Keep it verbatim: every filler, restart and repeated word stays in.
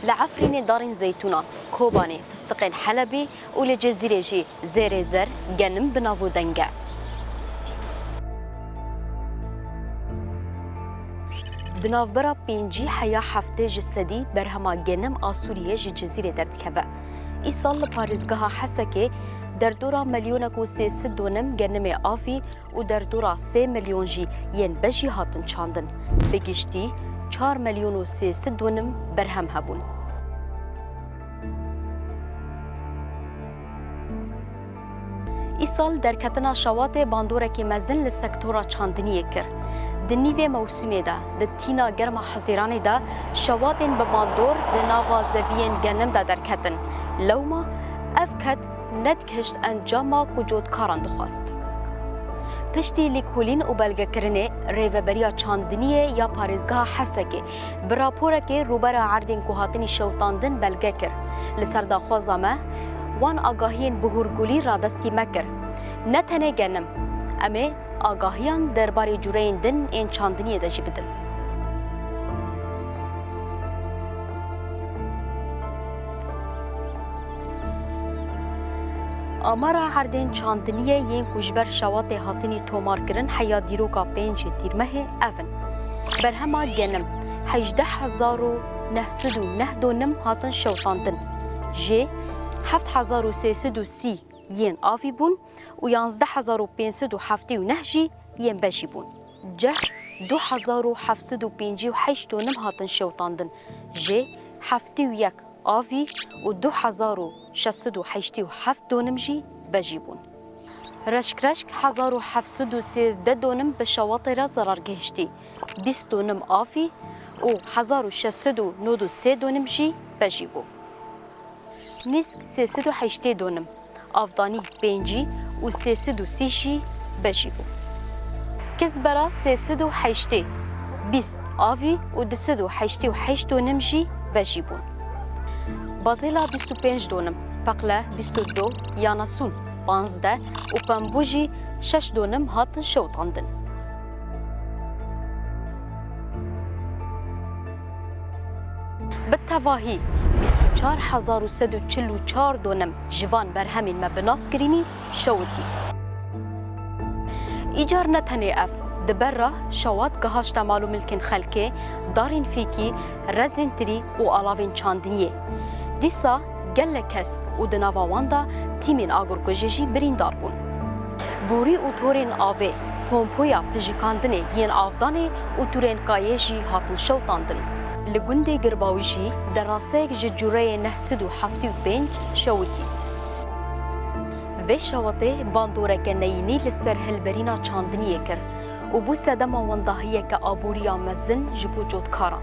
Li Efrînê darên zeytûnan, Kobanê fistiqên Helebî û li Cezîrê jî zêrê zer, genim bi nav û deng e. Di navbera pêncî heya heftê ji sedî berhema genim a Sûriyê ji Cezîrê derdikeve. Îsal li parêzgeha Hesekê derdora milyonek û sê sed donim genimê avî û derdora sê milyon jî yên bejî hatin çandin. Bi giştî çar milyon û sê sed donim berhem hebûn. Îsal derketina şewatê bandorekî mezin li sektora çandiniyê kir. Di nîvê mewsûmê de, di tîna germa Hezîranê de şewatên bi bandor di nava zeviyên genim de derketin. Lewma ev ket nedgihişt encama ku cotkaran dixwest. Piştî lîkolîn û belgekirinê, Rêveberiya Çandiniyê ya Parêzgeha Hesekê bi raporekê rûbera erdên ku hatinî şewitandin belge kir. Li ser daxwaza me, wan agahiyên bihurgulî radestî me kir. Ne tenê genim, em ê agahiyan derbarê cureyên din ên çandiniyê de jî bidin. Amara erdên çandiniyê yên ku ji ber şewatê hatinî tomarkirin heya dîroka pêncê Tîrmehê ev in: berhema genim hejdeh hezar û neh sed û neh donim hatin şewitandin, jê heft hezar û sê sed û sî yên avî bûn û yanzdeh hezar û pênc sed û heftê û neh jî yên bejî bûn. Ceh du hezar û heft sed û pêncî û heşt donim hatin şewitandin, jê heftê û yek avî û du hezar û şeş sed û heştê û heft donim jî bejî bûn. Reşk reşk hezar û heft sed û sêzdeh donim bi şewatê re zerar gihiştî, bîst donim avî û hezar û şeş sed û nod û sê donim jî bejî bû. Nîsk sê sed û heştê donim, avdanî pêncî û sê sed û sî jî bejî bû. Kizbera sê sed û heştê, bîst avî û du sed û heştê û heşt donim jî bejî bûn. Bazêla bîst û pênc donim, peqle bîst û du, yanasûn panzdeh û pembû jî şeş donim hatin şewitandin. Bi tevahî bîst û çar hezar û sed û çil û çar donim ji van berhemên me bi nav kirînî şewitî. Îcar ne tenê ev, di ber re şewat gihaşte mal û milkên xelkê, darên fîkî, rezên tirî û alavên çandiniyê. Dîsa gelek kes û di nava wan de tîmên agirkujê jî birîndar bûn. Borî û torên avê, pompoya pijikandinê yên avdanê û tûrên kayê jî hatin şewitandin. Li gundê Girbawijî deraseyek ji cureyê neh sed û heftê û pênc şewitî. Vê şewatê bandoreke neyînî li ser hilberîna çandiniyê kir û bû sedema wendahiyeke aboriya mezin ji bo cotkaran.